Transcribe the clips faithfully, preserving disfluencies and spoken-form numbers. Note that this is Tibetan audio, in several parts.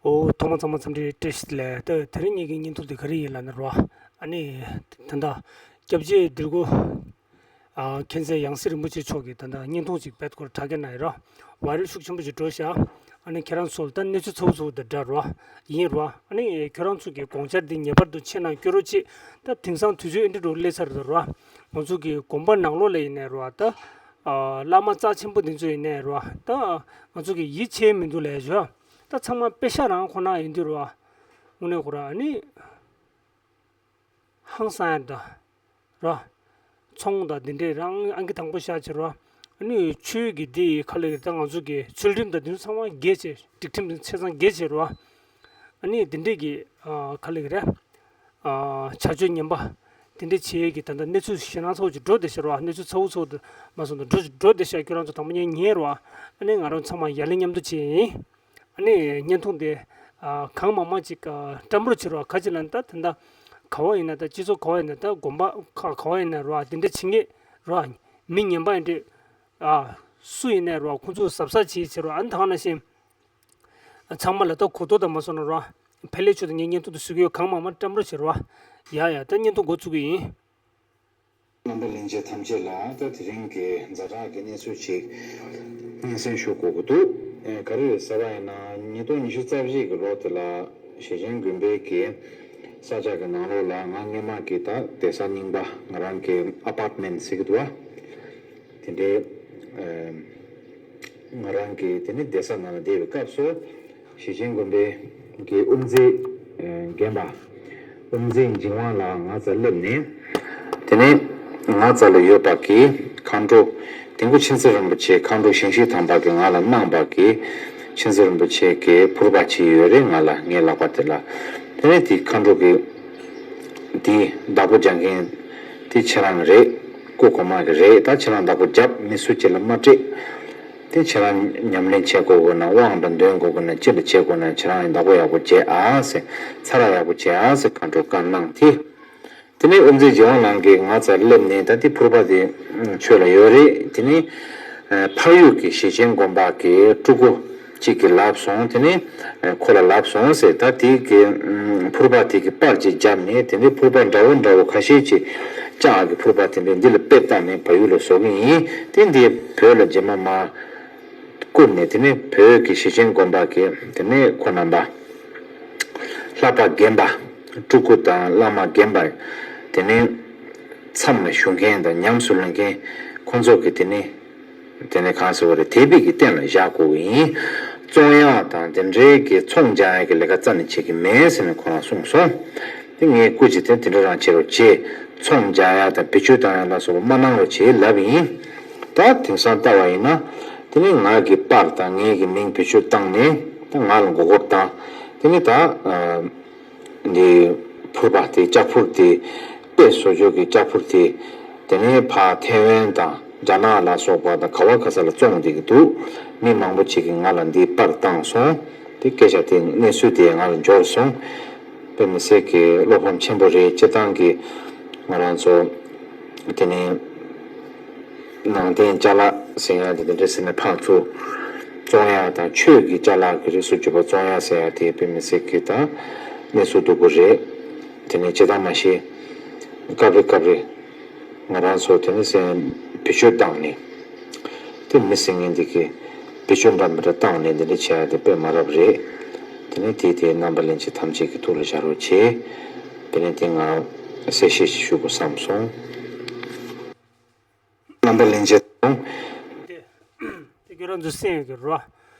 ཨོ། ཐོག་མ་ཚང་མ་འཚམས་འདྲི་བཀྲ་ཤིས་བདེ་ལེགས། ད་དེ་རིང་ངེད་ཀྱི་བརྙན་ཐུང་དེ་ག་རེ་ཡིན་ལབ་ན་རོ། ཨ་ནི། ད་ལྟ། སྐྱབས་རྗེ་དིལ་མགོ་ཨ། མཁྱེན་བརྩེ་ཡང་སྲིད་རིན་པོ་ཆེ་མཆོག་གི་ད་ལྟ་བརྙན་ཐུང་ཅིག་བེད་སྐོར་དྲ་རྒྱ་ནང་ཡིན་རོ། ཝའི་རལ་ཤུགས་ཆེན་པོ་ཅིག་འགྲོ་ཤག་ཨ་ནི་ཁྱེད་རང་ཚོ་ལ་ད་གནས་ཚུལ་ཚ་བོ་ཚ་བོ་དང་འདྲ་རོ། ཡིན་རོ། ཨ་ནི་ཁྱེད་རང་ཚོ་གི་དགོངས་འཆར་འདི་ངེས་པར་དུ་ཆེད་གནང་སྐྱོན་རོགས་ཅེས། ད་དེང་སང་དུས་ཚོད་ཨེ་འདྲ་རུ་སླེབས་ཚར་འདུག་རོ། ང་ཚོ་གི་དགོན་པ་ནང་ལོགས་ལ་ཡིན་ནའི་རོ། ད་ཨ། བླ་མ་རྩ་ཆེན་པོ་འདི་ཚོ་ཡིན་ནའི་རོ། ད་ང་ཚོ་གི་ཡིད་ཆེས་མི་འདུག་ལབ་ཞོ། ད་ཚང་མ་པེ་ཤ་རང་ཁོ་ན་ཡིན་དུས་རོ། དངོས་གནས་ཁོ་རང་ཨ་ནི། ཧང་སང་ཡར་དང་། རོ། ཚོང་དང་འདི་འདྲས་རང་ཨང་ཀི་དང་པོ་བཞག་བྱེད་རོ། ཨ་ནི་ཆོས་ཀྱི་འདི་ཁ་ལེ་ད་ང་ཚོ་གི་ཚུལ་ཁྲིམས་དང་འདི་ཚོ་ཚང་མ་འགལ་བྱེད། སྒྲིག་ཁྲིམས་འདི་ཆ་ཚང་འགལ་བྱེད་རོ། ཨ་ནི་འདི་འདྲས་ཀྱི་ཨ། ཁ་ལེ་རེད། ཨ། བྱ་སྤྱོད་ངན་པ་འདི་འདྲས་བྱེད་ཀྱི་ད་ལྟ་གནས་ཚུལ་ཞེད་སྣང་ཚ་བོ་ཅིག་འགྲོ་བསྡད་ཤག་རོ། གནས་ཚུལ་ཚ་བོ་ཚ་བོ་དུ་མ་སོང་དུ་འགྲོ་འགྲོ་བསྡད་ཤག་ཁྱོད་རང་ཚོ་དང་པོ་ཉན་ཉན་རོ། ཨ་ནི་ང་རང་ཚང་མ་ཡར་ལེན་མཉམ་དུ་བྱེད་ཡིན། ཨ་ནི་བརྙན་ཐུང་དེ་ཨ། གང་མང་མང་ཅིག་ཨ། བཀྲམ་རོགས་བྱེད་རོགས། ག་ཅི་ལབ་ན་ད་དེ་འདྲ་ག་བ་ཡིན་ན། ད་སྤྱི་ཚོགས་ག་བ་ཡིན་ན། ད་དགོན་པ་ཁག་ག་བ་ཡིན་ན་རོ། དེ་འདྲ་བྱེད་མཁན་རོ། མི་ངན་པ་ཡིན་དུས་ཨ། སུ་ཡིན་ནའི་རོ། ཁོང་ཚོ་གཟབ་གཟབ་བྱེད་བྱེད་རོ། ཨ་ནི་ད་ག་ནང་བཞིན་ཚང་མ་ལ་ད་གོ་རྟོགས་དང་མ་སོང་ན་རོ། ཕལ་ལས་ཆོག་ད་ངས་བརྙན་ཐུང་དུ་བཟོ་གི་ཡོད། གང་མང་མང་བཀྲམ་རོགས་བྱེད་རོ། ཡ་ཡ། ད་བརྙན་ཐུང་འགོ་བཙུགས་གི་ཡིན། རྣམ་པ་ལྷན་རྒྱས་ཐམས་ཅད་ལ་ད་དེ་རིང་གི་ཛ་དྲག་གི་གནས་ཚུལ་ཅིག་སྙན་སེང་ཞུ་དགོས་ཀྱི་འདུག་ཨེ། ག་རེ་རེད་ཟེར་བ་ཡིན་ན། ཉིས་སྟོང་ཉི་ཤུ་རྩ་བཞི་གི་ལོ་དེ་ལ་ཞེ་ཆེན་དགོན་པའི་གི་ས་ཆ་གི་ནང་ལོགས་ལ་ང་སྔོན་མ་གི་ད་བསྡད་ས་རྙིང་པ། ང་རང་གི་ཨ་པར་ཊི་མེན་ཊི་ཟེར་གི་འདུག་བ། དེ་འདྲའི་ཨེ། ང་རང་གི་དེ་ནི་བསྡད་ས་ནང་ལ་བསྡད་པའི་སྐབས་སུ། ཞེ་ཆེན་དགོན་པའི་གི་དབུ་མཛད་ཨེ། རྒན་པ་དབུ་མཛད་འཇིགས་དབང་ལགས་ང་རྩར་སླེབས་ནས། དེ་ནས་ང་རྩ་ལ་ཡོད་པ་གི་མཁའ་འགྲོ། དིལ་མགོ་མཁྱེན་བརྩེ་རིན་པོ་ཆེ། མཁའ་འགྲོ་ཞིང་གཤེགས་དམ་པ་གིས་ང་ལ་གནང་བ་གི་མཁྱེན་བརྩེ་རིན་པོ་ཆེ་གི་ཕུར་པ་ཅིག་ཡོད་རེད་ང་ལ། ངའི་ལག་པ་དེ་ལ། དེ་ནས་དེ་མཁའ་འགྲོ་གི་དེའི་བདག་པོ་རྒྱག་མཁན་དེ་ཁྱེད་རང་རེད། སྐུ་གོང་མ་གི་རེད། ད་ཁྱེད་རང་བདག་པོ་རྒྱབ། མི་སུ་གཅིག་ལ་མ་སྤྲད། དེ་ཁྱེད་རང་ཉམས་ལེན་བྱེད་དགོས་དགོས་ན། དབང་དང་འདོན་དགོས་དགོས་ན། ཅི་ལ་བྱེད་དགོས་ན། ཁྱེད་རང་བདག་པོ་ཡག་པོ་བྱེད་ཨ་ཟེར། ཚ་ར་ཡག་པོ་བྱེད་ཨ་ཟེར་མཁའ་འགྲོ་བཀའ་གནང་དེ། དེ་ནས་དབུ་མཛད་འཇིགས་དབང་ལགས་ཀྱིས་ང་རྩར་སླེབས་ནས། ད་དེ་ཕུར་པ་དེ་ཁྱོད་ལ་ཡོད་རེད། དེ་ནས་ཕ་ཡུལ་གྱི་ཞེ་ཆེན་དགོན་པ་གི་སྤྲུལ་སྐུ་གཅིག་གིས་ལབ་སོང་། དེ་ནས་ཁོ་ལ་ལབ་སོང་ཟེར། ད་དེ་གི་ཕུར་པ་དེ་གི་པར་ཅིག་བརྒྱབ་ནས། དེ་ནས་ཕུར་པ་འདྲ་བོ་འདྲ་བོ་ཁ་ཤས་ཅིག་ལྕགས་ཀྱི་ཕུར་པ་དེ་འདྲ་འདི་ལ་དཔེ་བཏགས་ནས་བལ་ཡུལ་ལ་བཟོ་གི་ཡིན། དེ་འདི་བོད་ལ་རྗེས་མ་མར་བསྐུར་ནས། དེ་ནས་བོད་ཀྱི་ཞེ་ཆེན་དགོན་པ་གི་དེ་ནས་ཁོ་རྣམ་པ་ལྷ་པ་རྒན་པ། སྤྲུལ་སྐུ་དང་བླ་མ་རྒན་པ། དེ་ནས་མཚམས་ལ་བཞུགས་མཁན་དང་ཉམས་སུ་ལེན་མཁན་ཁོང་ཚོ་གི་དེ་ནས་དེ་ནས་གང་ཟེར་བ་རེད། དད་པའི་གི་རྟེན་ལ་བཞག་དགོས་ཀྱི་ཡིན། བཙོང་ཡག་དང་དེ་འདྲའི་གི་ཚོང་རྒྱག་ཡག་གི་ལས་ཀ་རྩ་ནས་བྱེད་ཀྱི་མེད་ཟེར་ནས་ཁོ་རང་གསུངས་སོང་། དེ་ངས་སྐུ་མཁྱེན་དེ་དེ་འདྲ་རང་བྱེད་རོགས་བྱེད། ཚོང་རྒྱག་ཡག་དང་བེད་སྤྱོད་བཏང་ཡག་ལ་སོགས་པ་མ་གནང་རོགས་བྱེད་ལབ་ཡིན། ད་དེང་སང་ལྟ་བ་ཡིན་ན། དེ་ནས་ང་གི་པར་དང་ངའི་གི་མིང་བེད་སྤྱོད་བཏང་ནས། ད་ང་ལ་མགོ་སྐོར་བཏང་། དེ་ནས་ད་ཨ། འདི་ཕུར་པ་དེ། ལྕགས་ཕུར་དེ་དཔེ་བཟོ་བཅོས་ཀྱི་ལྕགས་ཕུར་དེ། དེ་ནས་ཕར་ཐེ་ཝན་དང་རྒྱ་ནག་ལ་སོགས་པ་དང་ག་བ་ག་ས་ལ་བཙོང་བསྡད་ཀྱི་འདུག་མི་མང་པོ་ཅིག་གིས་ང་ལ་འདི་པར་བཏང་སོང་། དེ་སྐད་ཆ་དེ་གནས་ཚུལ་དེ་ང་ལ་འབྱོར་སོང་། དཔེ་མི་སྲིད་ཀྱི་བློ་ཕམ་ཆེན་པོ་རེད། སྤྱིར་བཏང་གི་ང་རང་ཚོ་དེ་ནས་ནང་བསྟན་ཅ་ལག་ཟེར་ཡག་དེ་འདི་འདྲ་ཟེར་ནས་ཕར་ཚུར་བཙོང་ཡག་དང་། ཆོས་ཀྱི་ཅ་ལག་གི་རིགས་སུ་གྱུར་པ་བཙོང་ཡག་ཟེར་ཡག་དེ་དཔེ་མི་སྲིད་ཀྱི་ད་གནས་ཚུལ་སྡུག་པོ་རེད། དེ་ནས་ཇི་ལྟར་མ་ཤེས། སྐབས་རེ་སྐབས་རེ་ང་རང་ཚོ་དེ་ནས་སེམས་བེད་སྤྱོད་བཏང་ནས། དེ་མི་ཟེར་མཁན་འདི་གིས་བེད་སྤྱོད་འདྲ་མི་འདྲ་བཏང་ནས་འདི་འདྲ་བྱས་ཏེ་དཔེ་མ་རབས་རེད། དེ་ནས་དེ་དེ་རྣམ་པ་ལྷན་རྒྱས་ཐམས་ཅད་ཀྱི་ཐུགས་ལ་བཞག་རོགས་བྱེད། དེ་ནས་དེ་ང་གསལ་བཤད་ཞིག་ཞུ་དགོས་བསམ་སོང་། རྣམ་པ་ལྷན་རྒྱས་དང་། དེ་ཁྱོད་རང་ཚོ་གསན་ཡོད་ཀྱི་རེད་བ།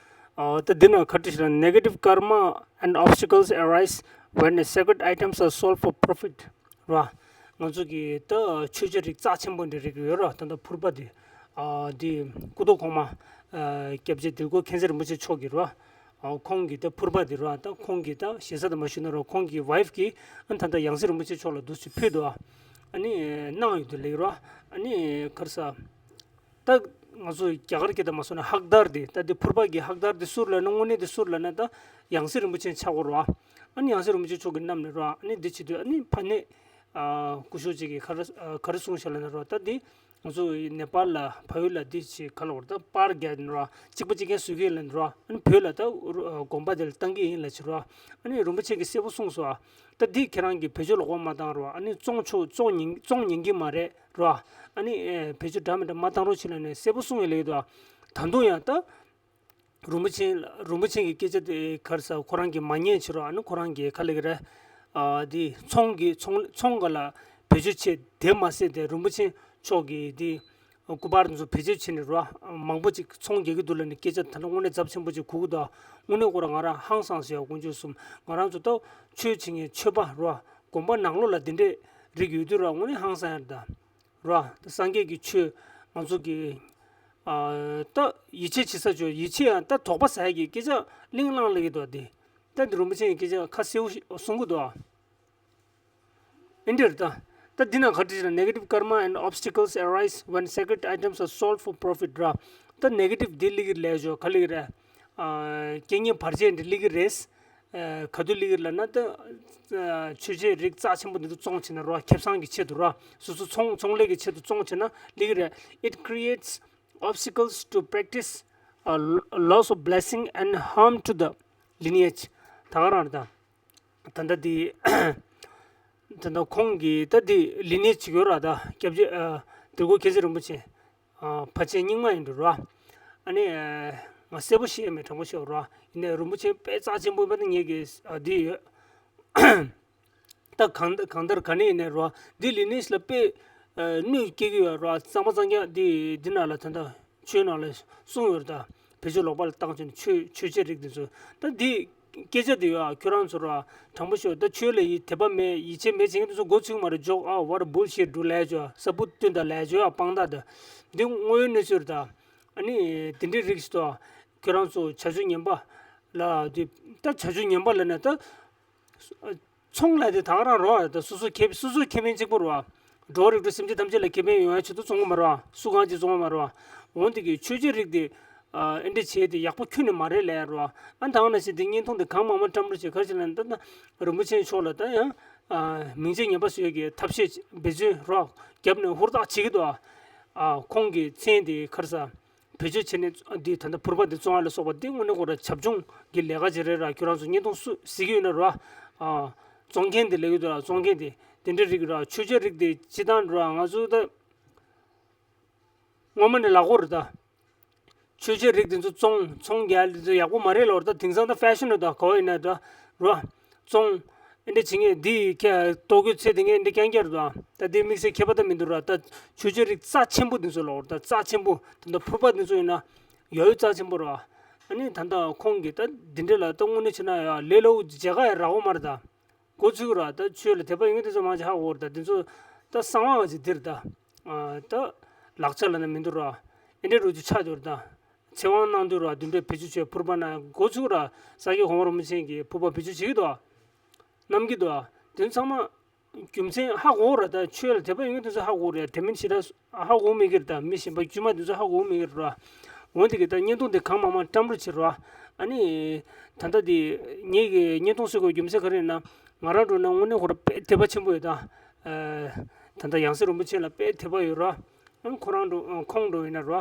ཨ། ད་འདི་ན་ག་རེ་ཞིག་ལ། Negative karma and obstacles arise when sacred items are sold for profit. རེད་བ། ང་ཚོ་གི་ད་མཆོད་བརྗོད་རིགས་རྩ་ཆེན་པོ་འདི་རིགས་ཡོད་ར། ད་ལྟ་ཕུར་པ་འདི། ཨ། འདི་སྐུ་ཐོག་གོང་མ། ཨ། སྐྱབས་རྗེ་དིལ་མགོ་མཁྱེན་བརྩེ་རིན་པོ་ཆེ་མཆོག་གི་རེད་བ། ཨ། ཁོང་གི་ད་ཕུར་པ་འདི་རེད་བ། ད་ཁོང་གི་ད་ཞེ་ས་ད་མ་ཞུས་ན་རོ། ཁོང་གི་ཝའིཕ་གིས་ཨ་ད་ལྟ་ཡང་སྲིད་རིན་པོ་ཆེ་མཆོག་ལ་འདུག་སེ་ཕུལ་འདུག་ཨ་ནི་གནང་ཡོད་དུ་ལེགས་རོ། ཨ་ནི་ག་རེ་ཟེར། ད་ང་ཚོ་རྒྱ་གར་སྐད་དུ་མ་སོང་ན་ཧཀ་དར་དེ། ད་དེ་ཕུར་པ་གི་ཧཀ་དར་དེ་སུ་རེད་ལབ་ན། དངོས་གནས་དེ་སུ་རེད་ལབ་ན་ད་ཡང་སྲིད་རིན་པོ་ཆེ་ཆགས་ཀྱི་རེད་བ། ཨ་ནི་ཡང་སྲིད་རིན་པོ་ཆེ་མཆོག་གིས་བསྣམས་ནས་རེད་བ། ཨ་ནི་འདི་བྱེད་དུས་ཨ་ནི་ཕ་ནས། ཨ། སྐུ་ཞབས་ཅིག་གིས་ག་རེ། ཨ། ག་རེ་གསུངས་ཤག་ལབ་ན་རོ། ད་འདི་ ང་ཚོ་ནེ་པཱལ་ལ་ཕ་ཡུལ་ལ་འདི་ཅིག་ག་ལ་བར་ད་པར་རྒྱག་ནི་ར་གཅིག་པ་གཅིག་རྐྱང་བཟོ་གི་ཡིན་ལ་ནི་ར། ཨ་ནི་བོད་ལ་ད་རུ་ཨ་དགོན་པ་དེ་ལ་བཏང་གི་ཡིན་ལ་ཕྱིར་ར། ཨ་ནི་རིན་པོ་ཆེ་གིས་གསལ་པོ་གསུངས་སོང་ཨ། ད་འདི་ཁྱེད་རང་གིས་བེད་སྤྱོད་ལོག་པ་མ་བཏང་རོགས། ཨ་ནི་བཙོང་ཆོག་བཙོང་ཉན་བཙོང་ཉན་གི་མ་རེད་ར། ཨ་ནི་ཨེ་བེད་སྤྱོད་འདྲ་མི་འདྲ་མ་བཏང་རོགས་བྱེད་ལ་ནི་གསལ་པོ་གསུངས་ཡོད་ལེ་ཡོད་དོ། ད་དུང་ཡང་ད། རིན་པོ་ཆེ་རིན་པོ་ཆེ་གི་སྐད་ཆ་དེ་ག་རེ་ཟེར། ཁོ་རང་གིས་མ་ཉན་ཕྱིར་རོ། ཨ་ནི་ཁོ་རང་གིས་ག་ལབ་ཀྱི་རེད། ཨ་དེ་ཚོང་གི་ཚོང་ཚོང་ག་ལ་བེད་སྤྱོད་བྱེད་དེ་མ་ཟད་དེ་རིན་པོ་ཆེ་མཆོག་གིས་དེ་སྐུ་པར་ཚོ་བེད་སྤྱོད་བྱེད་ནས་རོ། མང་པོ་ཅིག་ཚོང་རྒྱག་གི་འདུག་ལབ་ནས་སྐད་ཆ་དེ་འདྲ་དངོས་གནས་ཚབས་ཆེན་པོ་ཅིག་གོ་གི་འདུག། དངོས་གནས་ཁོ་རང་ང་རང་ཧང་སངས་ཟེར་ཡ་དཀོན་མཆོག་གསུམ། ང་རང་ཚོ་ད་ཆོས་བྱེད་མཁན་ཆོས་པ་རོ། དགོན་པ་ནང་ལོགས་ལ་དེ་འདྲས་རིགས་ཡོད་དུས་རོ། དངོས་གནས་ཧང་སངས་ཡ་རེད་ད། ར། ད་སངས་རྒྱས་ཀྱི་ཆོས་ང་ཚོ་གི་ཨ་ད་ཡིད་ཆེས་བྱེད་ས་ཆོས་ཡིད་ཆེས་ཡང་ད་དོགས་པ་ཟ་ཡ་གི་སྐད་ཆ་གླེང་གླེང་ལ་གི་འདུག་དེ། ད་འདི་རིན་པོ་ཆེ་གི་སྐད་ཆ་ཁ་གསལ་བོ་ཞིག་གསུང་གི་འདུག་ཨ། ཨེ་འདྲ་རེད་ད། ད་འདི་ན་ག་འདྲ་ཞིག་ན། Negative karma and obstacles arise when sacred items are sold for profit ར། ད་negative འདི་ལི་གི་ལས་ཞོ་ག་ལི་གི་ར། རྐྱེན་ངན་བར་ཆད་འདི་ལི་གི་རེད། ག་དུས་ལི་གི་ལ་ན་ད། ཆོས་བྱེད་རིགས་རྩ་ཆེན་པོ་འདི་ཚོ་བཙོང་བྱེད་ན་རོ། ཁེ་བཟང་གི་ཆེད་དུ་རོ། སོ་སོ་ཚོང་ཚོང་ལས་ཀྱི་ཆེད་དུ་བཙོང་བྱེད་ན་ལི་གི་རེད། It creates obstacles to practice, uh, loss of blessing and harm to the lineage. ད་ག་རང་རེད་ད། ད་ལྟ་འདི། ད་ལྟ་ཁོང་གིས་ད་འདི་ལི་ནེ་བྱེད་ཀྱི་ཡོད་ར། ད་སྐྱབས་རྗེ་ཨ་དིལ་མགོ་མཁྱེན་བརྩེ་རིན་པོ་ཆེ། ཨ་ཕལ་ཆེར་རྙིང་མ་ཡིན་འགྲོ་ར། ཨ་ནི་ཨ་ང་གསལ་པོ་ཤེས་ཡ་མེད། དྲང་པོ་བཤད་ར། ཡིན་ནའི་རིན་པོ་ཆེ་དཔེ་རྩ་ཆེན་པོ་ཡིན་པ་ནི་ངེད་ཀྱི་ཨ་འདི་ཡོད། ད་གང་གང་ལྟར་ག་ནས་ཡིན་ནའི་ར། འདི་ལི་ནེ་ལ་དཔེ་ཨ་གནོད་སྐྱེལ་གྱི་ཡོད་ར། གཙང་མ་གཙང་རྐྱང་འདི་འདི་ནང་ལ་ད་ལྟ། ཆོས་ནང་ལ་གསུངས་ཡོད་རེད་ད། བེད་སྤྱོད་ལོག་པ་ལ་བཏང་བྱས་ནས་ཆོས་ཆོས་བྱེད་རིགས་དེ་ཚོ། ད་འདི་སྐད་ཆ་དེ་ཡོད་ཨ། ཁྱོད་རང་ཚོ་ར་དྲང་པོ་ཤོད། ད་ཆོས་ལ་ཡི་དད་པ་མེད་ཡིད་ཆེས་མེད་བྱེད་མཁན་དེ་ཚོ་མགོ་ཚོས་ཀྱི་མ་རེད། ཇོག་ཨ། what a bullshit འགྲོ་ལས་ཇོ་ས་བུ་སྟོན་ད་ལས་ཇོ་ཨ་སྤང་ད་ད། འདི་དངོས་ཡོད་གནས་ཚུལ་རེད་ད། ཨ་ནི་དེ་འདྲའི་རིགས་ཤིག་ཏུ་ཨ། ཁྱོད་རང་ཚོ་བྱ་སྤྱོད་ངན་པ་ལ་དེ་ད་བྱ་སྤྱོད་ངན་པ་ལ་ནས་ད། ཚོང་ལས་དེ་ད་ག་རང་རོ། ད་སོ་སོ་ཁེ་སོ་སོའི་ཁེ་ཕན་གཅིག་པོ་རོ། འགྲོ་བ་རིགས་དྲུག་སེམས་ཅན་ཐམས་ཅད་ལ་ཁེ་ཕན་ཡོང་ཡ་ཆེད་དུ་བཙོང་གི་མ་རོ། སུ་གང་ཅིག་བཙོང་གི་མ་རོ། འོན་ཏེ་གི་ཆོས་བྱེད་རིགས་དེ་ཨ་འདྲ་བྱས་དེ་ཡག་པོ་ཁྱོན་ནས་མ་རེད་ལས་རོ། ཨ་ད་ག་ནང་བཞིན་དེ་བརྙན་ཐུང་དེ་གང་མང་མང་བཀྲམ་རོགས་བྱེད། ག་རེ་བྱེད་ན་ད་ད་རིན་པོ་ཆེ་མཆོག་ལ་ད་ཡང་ཨ་མིང་ཆད་ངན་པ་བཟོས་ཀྱི་ཐབས་ཤེས་འབད་བརྩོན་རོ་རྒྱབ་ནས་ཧུར་ཐག་བྱེད་ཀྱི་འདུག། ཨ་ཁོང་གི་མཚན་དེ་ག་རེ་ཟ། བེད་སྤྱོད་བྱས་ནས་འདི་ད་ལྟ་ཕུར་པ་འདི་བཙོང་བ་ལ་སོགས་པ་འདི་དངོས་གནས་ཁོ་ར་བྱབ་ཆུང་གི་ལས་ཀ་ཅིག་རེད་ར། ཁྱོད་རང་ཚོ་བརྙན་ཐུང་སུ་གཟིགས་ཀྱི་ཡོད་ན་ར། ཨ་བཙོང་མཁན་འདི་ལས་ཀྱི་འདུག་ར། བཙོང་མཁན་འདི་འདི་འདྲའི་རིགས་ར། ཆོས་བྱེད་རིགས་འདི་སྤྱི་བཏང་ར་ང་ཚོ་ད་སྔོན་མ་ནས་ལག་པོ་རེད་ད། ཆོས་བྱེད་རིགས་འདི་ཚོ་བཙོང་ཚོང་རྒྱག་འདི་ཚོ་ཡག་པོ་མ་རེད་ལོར་ད། དེང་སང་ད་ཧྥེ་ཤན་རེད་ད། ག་བ་ཡིན་ན་ད་ར། བཙོང་། ཨེ་འདྲ་བྱེད་མཁན་འདི་ཁྱེད་ལྟོ་གོས་ཚེ་དེ་ངས་འདི་རྐྱང་རྐྱང་རེད་དོ། ད་འདི་དམིགས་བསལ་ཁྱད་པར་ད་མི་འདུག་ར། ད་ཆོས་བྱེད་རིགས་རྩ་ཆེན་པོ་འདི་ཚོ་ལོག་རེད་ད། རྩ་ཆེན་པོ་ད་ལྟ་ཕུར་པ་འདི་ཚོ་ཡིན་ན་ཡོད་ཡོད་རྩ་ཆེན་པོ་རེད། ཨ་ནི་ད་ལྟ་ཁོང་གིས་ད་འདི་འདྲ་ལ་ད་དངོས་གནས་བྱས་ན་ཡ་ལས་སླ་བོ་མཇལ་ཁ་ཡ་རག་གོ་མ་རེད་ད། འགོ་ཚུགས་ར། ད་ཆོས་ལ་དད་པ་ཡོད་མཁན་དེ་ཚོ་མང་ཆེ་ཧ་གོ་རེད་ད། འདི་ཚོ་ད་གསང་བ་ཅིག་འདིར་ད། ད་ལག་ཆ་ལ་ན་མི་འདུག་ར། ཨེ་འདྲ་རུ་ཅིག་ཆགས་འདུག་རེད་ད། ཚེ་དབང་གནང་དུས་ར་དེ་འདྲའི་བེད་སྤྱོད་བྱས་ཕུར་པ་ན་འགོ་ཚུགས་ར། ས་སྐྱ་གོང་མ་རིན་པོ་ཆེ་གིས་ཕུར་པ་བེད་སྤྱོད་བྱེད་ཀྱི་འདུག་ཨ། བསྣམས་ཀྱི་འདུག་ཨ། དེ་ཚང་མ་རྒྱུ་མཚན་ཧ་གོ་ར། ད་ཆོས་ལ་དད་པ་ཡོད་མཁན་དེ་ཚོ་ཧ་གོ་རེད། དད་མིན་ཞེ་དྲག་ཧ་གོ་མེད་ཀྱི་རེད་ད། མི་གཞན་པ་དཀྱུས་མ་དེ་ཚོ་ཧ་གོ་མེད་ཀྱི་རེད་ར། འོན་ཏེ་གི་ད་བརྙན་ཐུང་དེ་གང་མང་མང་བཀྲམ་རོགས་བྱེད་ར། ཨ་ནི་ད་ལྟ་དེ་ངེད་ཀྱི་བརྙན་ཐུང་བཟོ་དགོས་རྒྱུ་མཚན་ག་རེ་ཡིན་ན། ང་རང་འགྲོ་ན་དངོས་གནས་ཁོ་ར་དཔེ་དད་པ་ཆེན་པོ་ཡོད་ད། ད་ལྟ་ཡང་སྲིད་རིན་པོ་ཆེ་ལ་དཔེ་དད་པ་ཡོད་ར། ཨང་ཁོ་རང་འགྲོ་ཁོང་འགྲོ་ཡིན་ན་ར།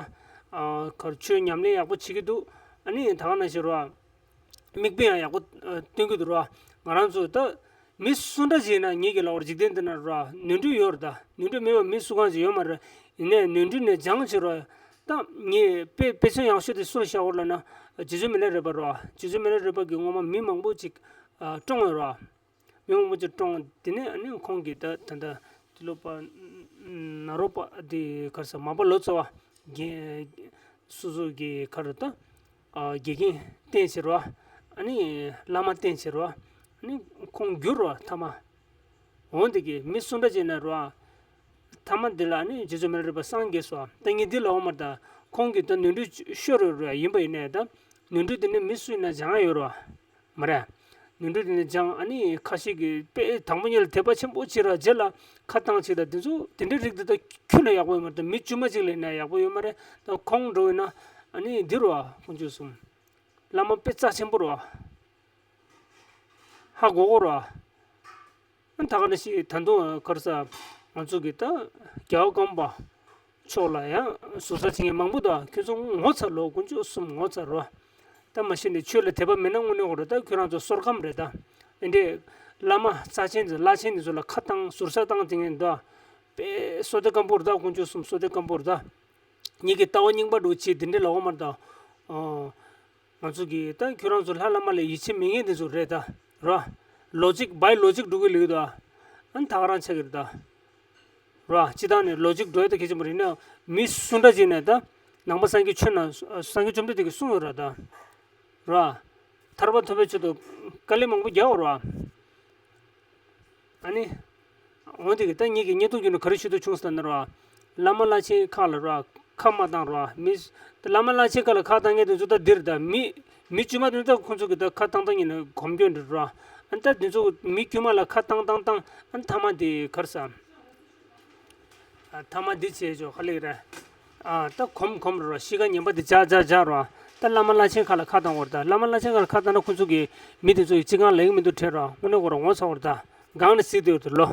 ཨ་གར་ཆོས་ཉམས་ལེན་ཡག་པོ་བྱེད་ཀྱི་འདུག། ཨ་ནི་ད་ག་ནང་བཞིན་ར། མིག་དཔེ་ཡང་ཡག་པོ་ཨ་སྟོན་གྱི་འདུག་ར། ང་རང་ཚོ་ད་མི་སུ་འདྲ་ཞིག་ཡིན་ན་ངེད་ཀྱི་ལོག་འཇིག་རྟེན་འདི་ན་ར་ནོར་འཁྲུལ་ཡོད་རེད་ད། ནོར་འཁྲུལ་མེད་པ་མི་སུ་གང་ཞིག་ཡོད་མ་རེད། ཡིན་ནའི་ནོར་འཁྲུལ་ནས་སྦྱངས་བྱེད་ར། ད་ངས་དཔེ་དཔེ་མཚོན་ཡག་ཤོས་དེ་སུ་ལ་བཞག་དགོས་ལབ་ན། རྗེ་བཙུན་མི་ལ་རས་པ་ར། རྗེ་བཙུན་མི་ལ་རས་པ་གིས་སྔོན་མ་མི་མང་པོ་ཅིག་ཨ་བཀྲོངས་ཡོད་ར། མི་མང་པོ་ཅིག་བཀྲོངས། དེ་ནས་ཨ་ནི་ཁོང་གིས་ད་ད་ད་ཏི་ལོ་པ་ན་རོ་པ་དེ་ག་རེ་ཟེར་མ་པ་ལོ་ཙཱ་བ་རྒན་སོ་སོ་གི་ག་རེ་ད་ཨ་དགེ་རྒན་བསྟེན་ཕྱིར་རོ། ཨ་ནི་བླ་མ་བསྟེན་ཕྱིར་རོ། ཨ་ནི་ཁོང་འགྱུར་རོ་ཐ་མ། འོན་ཏེ་གི་མི་སུ་འདྲ་ཅིག་ན་རོ། ཐ་མ་དེ་ལ་ཨ་ནི་རྗེ་བཙུན་མི་ལ་རས་པ་སངས་རྒྱས་སོ། ད་ངས་འདི་ལབ་པ་མ་རེད་ད། ཁོང་གིས་ད་ནོར་འཁྲུལ་ཤོར་རོ་རོ་ཡིན་པ་ཡིན་ནའི་ད། ནོར་འཁྲུལ་དེ་ནི་མི་སུ་ཡིན་ན་སྦྱང་ཡ་ཡོད་རོ། མ་རེད། ནོར་འཁྲུལ་དེ་ནི་སྦྱང་། ཨ་ནི་ཁ་ཤས་ཀྱིས་དཔེ་དང་པོ་ཉིད་ལ་དད་པ་ཆེན་པོ་བྱེད་ར། རྗེས་ལ་ཁ་བཏང་བྱེད་ད། དེ་ཚོ་དེ་འདྲའི་རིགས་དེ་ད་ཁྱོན་ནས་ཡག་པོ་ཡོད་མ་རེད་ད། མི་དཀྱུས་མ་ཅིག་ལ་ཡིན་ན་ཡག་པོ་ཡོད་མ་རེད་ད། ཁོང་འགྲོ་ཡིན་ན་ཨ་ནི་འདི་རུ་ཨ་ཁོང་ཚོས་གསུངས། བླ་མ་དཔེ་རྩ་ཆེན་པོ་རུ་ཨ་ཧ་གོ་གོ་རུ་ཨ། ད་ག་ནང་བཞིན་ད་དུང་ག་རེ་ཟེར། ང་ཚོ་གི་ད་རྒྱལ་བ་ཀརྨ་པ་ ཕྱོགས་ལ་ཡང་ཟུར་ཟ་བྱེད་མཁན་མང་པོ་འདུག་ཁྱོད་ཚོ་ངོ་ཚ་རོགས། དཀོན་མཆོག་གསུམ་ངོ་ཚ་རོགས། ད་མ་གཞི་ནས་ཆོས་ལ་དད་པ་མེད་ན་དངོས་གནས་ཁོ་རང་ད་ཁྱོད་རང་ཚོ་བསོད་སྐམ་རེད་ད། ཨེ་འདྲས་བླ་མ་རྩ་ཆེན་དེ་བླ་ཆེན་དེ་ཚོ་ལ་ཁ་བཏང་ཟུར་ཟ་བཏང་དེ་ངན་འདུག་དཔེ་བསོད་བདེ་སྐམ་པོ་རེད་ད། དཀོན་མཆོག་གསུམ་བསོད་བདེ་སྐམ་པོ་རེད་ད། ཉིད་ཀྱི་ལྟ་བ་རྙིང་པ་འགྲོ་བྱེད་དེ་འདྲས་ལབ་པ་མ་རེད་ད། ཨོ། ང་ཚོ་གིས་ད་ཁྱོད་རང་ཚོ་ལྷ་བླ་མ་ལ་ཡིད་ཆེས་མེད་མཁན་དེ་ཚོ་རེད་ད། ར། ལོ་ཇིག་བའི་ལོ་ཇིག་འགྲོ་གི་ལུགས་ད། ཨ་ནི་ད་ག་རང་ཆགས་ཀྱི་རེད་ད། ར། སྤྱི་བཏང་ནས་ལོ་ཇིག་འགྲོ་ཡ་ད་གལ་ཆེན་པོ་རེད་ན། མི་སུ་འདྲ་ཅིག་ནས་ད་ནང་པ་སངས་རྒྱས་ཆོས་ནང་སངས་རྒྱས་བཅོམ་ལྡན་འདས་ཀྱིས་གསུངས་ཡོད་ར་ད། ར། ཐར་པ་ཐོབ་པའི་ཆེད་དུ་དཀའ་ལས་མང་པོ་རྒྱག་དགོས་ར། ཨ་ནི། འོན་ཏེ་གི་ད་ངེད་ཀྱི་བརྙན་ཐུང་བརྒྱུད་ནས་ག་རེ་ཞུ་འདོད་བྱུང་ཟེར་ན་ར། བླ་མ་བླ་ཆེན་ཁག་ལ་ར་ཁ་མ་བཏང་ར། མི། བླ་མ་བླ་ཆེན་ཁག་ལ་ཁ་བཏང་མཁན་དེ་ཚོ་ད་འདིར་ད་མི། མི་དཀྱུས་མ་དེ་ཚོ་ད་ཁོང་ཚོ་གི་ད་ཁ་བཏང་བཏང་ཡིན་ན་གོམས་སྐྱོན་འདྲ་ར། ཨ་ནི་ད་དེ་ཚོ་མི་དཀྱུས་མ་ལ་ཁ་བཏང་བཏང་བཏང་ཨ་ནི་ཐ་མ་དེ་ག་རེ་ཟ། ཐ་མ་འདི་བྱས་ཆོག་ཧ་ལས་རེད། ཨ་ད་གོམ་གོམ་རོ་ཤི་ཁ་ངན་པ་འདི་འཇག་འཇག་འཇག་རོ། ད་བླ་མ་བླ་ཆེན་ཁ་ལ་ཁ་བཏང་བར་ད། བླ་མ་བླ་ཆེན་ཁ་ལ་ཁ་བཏང་ན་ཁོ་ཚོ་གི་མི་དེ་ཚོ་ཡི་ཅི་གང་ལེགས་མི་འདུག་དྲན་རོ། དངོས་གནས་ཁོ་རང་ངོ་ཚ་བར་ད། སྒང་ནས་གཟིགས་དེ་བར་དུ་ལོ།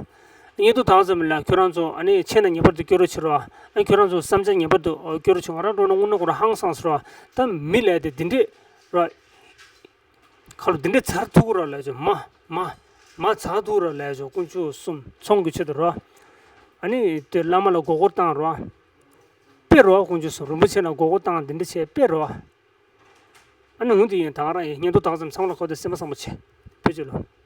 ངས་དུ་དང་ཙམ་ལ་ཁྱོད་རང་ཚོ་ཨ་ནི་ཆེ་ན་ངེས་པར་དུ་སྐྱོ་རོ་ཆེ་རོ། ཨ་ཁྱོད་རང་ཚོ་བསམ་འཆར་ངེས་པར་དུ་སྐྱོ་རོ་ཆེ། ང་རང་འགྲོ་ན་དངོས་གནས་ཁོ་རང་ཧང་སངས་སོ་རོ། ད་མི་ལས་དེ་འདི་འདྲས་རོ། ཁ་ལོ་འདི་འདྲའི་ཚར་ཐུག་ར་ལས་ཆོ་མ་མ་མ་ཚར་ཐུག་ར་ལས་ཆོ། དཀོན་མཆོག་གསུམ་ཚོང་གི་ཆེད་དུ་ར། ཨ་ནི་དེ་བླ་མ་ལ་མགོ་སྐོར་བཏང་ར། དཔེ་ར་དཀོན་མཆོག་གསུམ་རིན་པོ་ཆེ་ལ་མགོ་སྐོར་བཏང་འདི་འདྲ་བྱས་དཔེ་ར། ཨ་ནི་འུ་འདི་ཡིན་ད་ག་རང་ཡིན། བརྙན་ཐུང་དག་ཙམ་ཚང་ལ་ཁོ་དེ་སེམས་པ་བཟང་པོ་བྱེད། བོད་ཀྱི་ལོ།